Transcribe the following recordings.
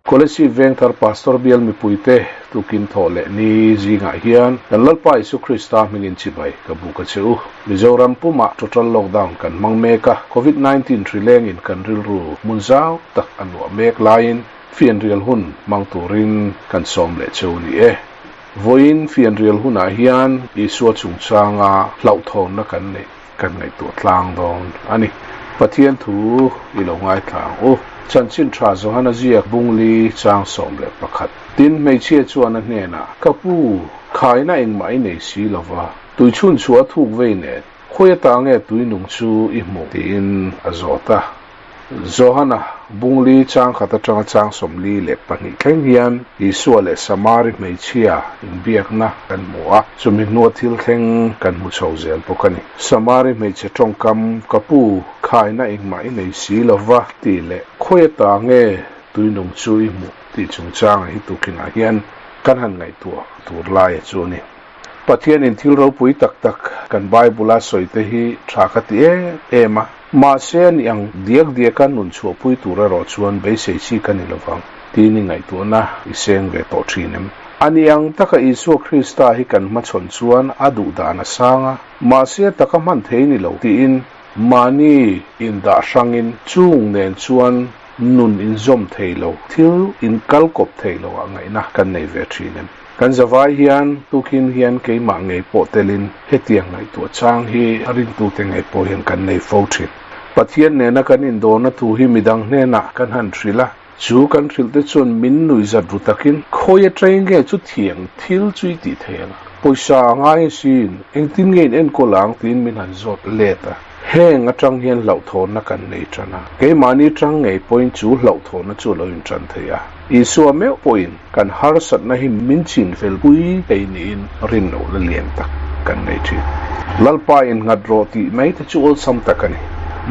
Kolasib Vengthar Pastor Bial mipuite tukin thawh leh ni zingah hian kan Lalpa Isu Krista hmingin chibai ka buk a che u. Mizoram pumah total lockdown kan hmang mek a, Covid 19 hri lengin kan rilru hmun zau tak a luah mek laiin fianrial hun hmang turin kan sawm leh che u ni e. Vawiin fianrial hunah hian Isua chungchanga hlauhthawnna kan neih kan ngaihtuah tlang dawn a ni. Pathian thu i lo ngaithla ang u. Chanchin tha Johana ziak Bungli chang 11. Tin, hmeichhia chuan a hnenah, Ka pu, khaina engmah i nei si lo va, tui chhun chhuah a thuk vei nen, khawi ata nge tui nung chu i hmuh? tiin a zawt a. Johana, Bungli chang khat atanga chang 42 thleng hian Isua leh Samari hmeichhia inbiakna kan hmu a, chumi hnua thil thleng kan hmu chho zel bawk a ni. Samari hmeichhe tawngkam, Ka pu, khaina engmah i nei si lo va tih leh khawi ata nge tuinung chu i hmuh tih chungchanga hi tukinah hian kan han ngaihtuah tur laia chu a ni. Pathianin thil ropui tak tak kan Bible-a sawi te hi tha ka ti em em a, mahse ani ang diak diaka nun chhuahpui tur erawh chuan beisei chi ka ni lovang tiin i ngaihtuahna i seng ve tawh thin em? Ani ang taka Isua Krista hi kan hmachhawn chuan a duh dan a sang a, mahse a taka hman thei ni lo tiin mahni indah hrangin chung nen chuan nun inzawm thei lo, thil inkalkawp thei lo ah ngaihna kan nei ve thin em? Kan zavai hian tukin hian keimah ngei pawh telin hetiang ngaihtuah chang hi a rintute ngei pawh hian kan nei fo thin. Pathian nena kan indawrna thu hi midang hnenah kan han hrilh a, chu kan hrilh te chuan min nuihzat ru takin khawi atangin nge chu thiang thil chu i tih thei ang? Pawisa a ngai asin, engtin nge in enkawl ang tiin min han zawt let a. Heng atang hian hlauhthawnna kan nei tan a, keimahni tang ngei pawhin chu hlauhthawnna chu a lo intan thei a. Isua meuh pawhin kan harsatna hi min chin fel pui thei niin rinlohna lian tak kan nei thin. Lalpa innghat rawh tih mai te chu awlsam tak a ni.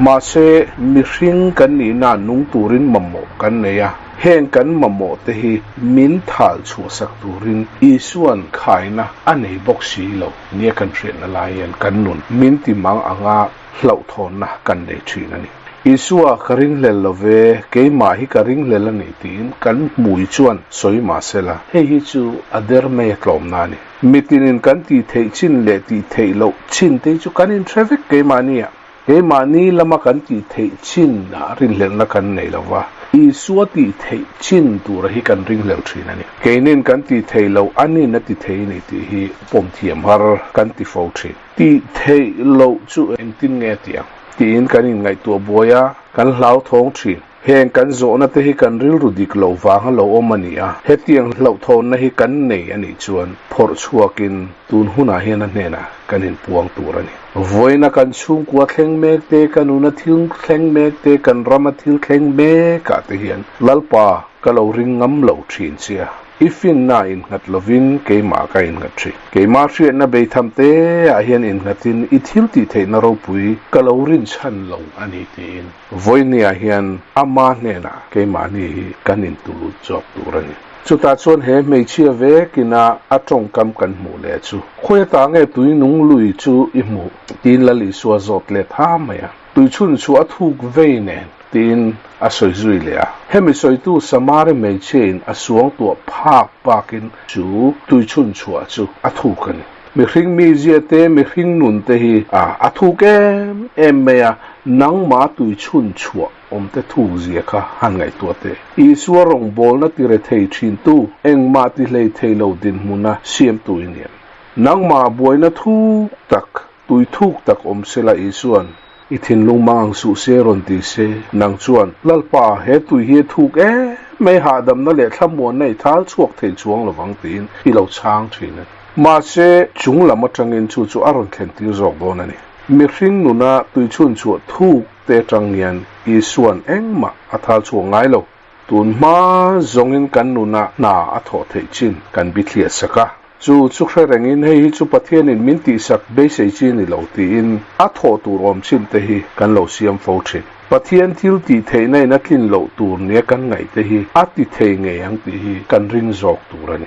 Mahse, mihring kan nihna nung turin mamawh kan nei a, heng kan mamawh te hi min thal chhuahsak turin Isua'n khaina a nei bawk si lo nia kan hriatna lai hian kan nun min ti mang anga hlauhthawnna kan nei thin a ni. Isua ka ringhlel lo ve, keimah hi ka ringhlel a ni tiin kan hmui chuan sawi mah sela, hei hi chu a der mai a tlawmna a ni. Mitinin kan tih theih chin leh tih theih loh chin te hi chu kan inhre vek keimahni ah. Keimahni lama kan tih theih chin ah rinhlelhna kan nei lo va, Isua tih theih chin tura hi kan ringhlel thin a ni. Keinin kan tih theih loh anin a ti thei a ni tih hi pawm thiam har kan ti fo thin. Tih theih loh chu engtin nge tih ang? Tiin kan inngaihtuah buai a, kan hlauthawng thin. Heng kan zawhna te hi kan rilru dik loh vanga lo awm a ni a, hetiang hlauhthawnna hi kan nei a nih chuan phawrh chhuakin tun hunah hian a hnenah kan inpuang tur a ni. Vawiina kan chhungkua thleng mek te, ka nuna thil thleng mek te, kan rama thil thleng mekah te hian Lalpa ka lo ring ngam lo thin che a. I finna innghat lovin keimah ka innghat thin. Keimah hriatna beitham te ah hian innghatin i thil tih theihna ropui ka lo rinchhan lo a ni tiin vawinia hian ama hnenah keimahni hi kan intulut zawk tur a ni. Chutah chuan he hmeichhia vekina a tawngkam kan hmuh leh chu, Khawi ata nge tui nung lui chu i hmuh? tiin Lal Isua zawt let ha mai a. Tui chhun chu a thuk vei nen. Tiin a sawi zui leh a. Hemi sawitu Samari hmeichhiain a suangtuah phak bakin chu tuichhun chhuah chu a thuk a ni. Mihring mizia te, mihring nun te hi a thuk em em mai a, nangmah tuichhun chhuah awm te thuk zia kha han ngaihtuah teh. Isua rawngbawlna ti rethei thintu, engmah ti hlei thei lo dinhmuna siamtu i ni em? Nangmah buaina thuk tak Tui thuk tak awm sela Isua'n, I thinlung mang ang suh se rawn ti se, nang chuan, Lalpa, he tui hi a thuk em mai, hahdamna leh thlamuanna i thal chhuak thei chuang lovang tiin i lo chhang thin a ni. Mahse, chung lam atangin chu chu a rawn thlen tir zawk dawn a ni. Mihring nuna tui chhun chhuah thuk te atang hian Isua'n engmah a thal chhuak ngai lo. Tun hma zawngin kan nuna hna a thawh theih chin kan bithliah sak a. Chu chu hre rengin hei hi chu Pathianin min tihsak beisei chi ni lo tiin a thawh tur awm chin te hi kan lo siam fo thin. Pathian thil tih theihna in a tlin loh tur nia kan ngaih te hi a ti thei ngei ang tih hi kan ring zawk tur a ni.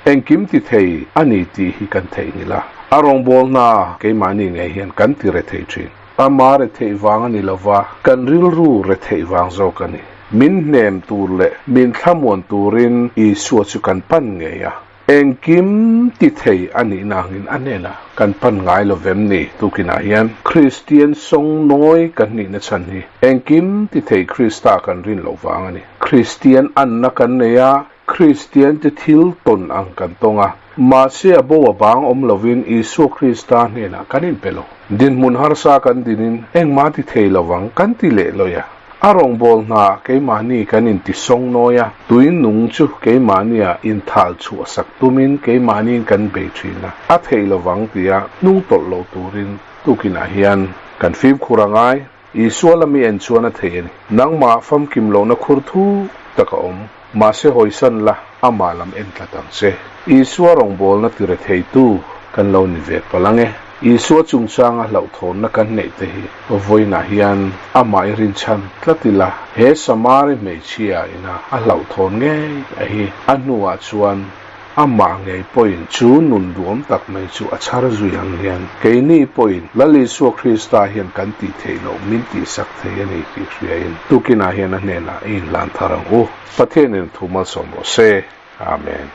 Engkim ti thei a ni tih hi kan theihnghilh a, a rawngbâwl hna keimahni ngei hian kan ti re thei thin. Ama re theih vang a ni lova, kan rilru re theih vang zawk a ni. Min hnem tur leh min thlamuan turin Isua chu kan pan ngei a. Engkim ti thei a nihna angin a hnenah kan pan ngai lo vem ni? Tukinah hian Kristian sawngnawi kan nihna chhan hi engkim ti thei Krista kan rin loh vang a ni. Kristian anna kan nei a, Kristian te thil tawn ang kan tawng a, mahse a bo a bang awm lovin Isua Krista hnenah kan inpe lo. Dinhmun harsa kan dinin engmah ti thei lovang kan ti leh lawih a. A rawngbâwl hnaah keimahni kan inti sawngnawi a, tui nung chu keimahnia inthal chhuah sak tumin keimahniin kan bei ṭhin a, a theih lovang tia hnung tawlh lo turin tukinah hian kan fimkhur a ngai. Isua lami en chuan a thei a ni. Nangmah famkim lohna khur thuk tak a awm. Mahse hawisan la, amah lam en tlat ang che. Isua rawngbawlna ti retheitu kan lo ni ve palh ang e. Isua chungchanga hlauhthawnna kan neih te hi vawiinah hian amah i rinchhan tlat ila, he Samari hmeichhia ina a hlauhthawn ngei a hi a hnuah chuan Amah ngei pawhin chu nun duam tak mai chu a chhar zui ang hian keini pawhin Lal Isua Krista hian kan tih theih loh min tihsak thei a ni tih hriain tukinah hian a hnenah i inhlan thar ang u. Pathianin thu malsawm rawh se. Amen.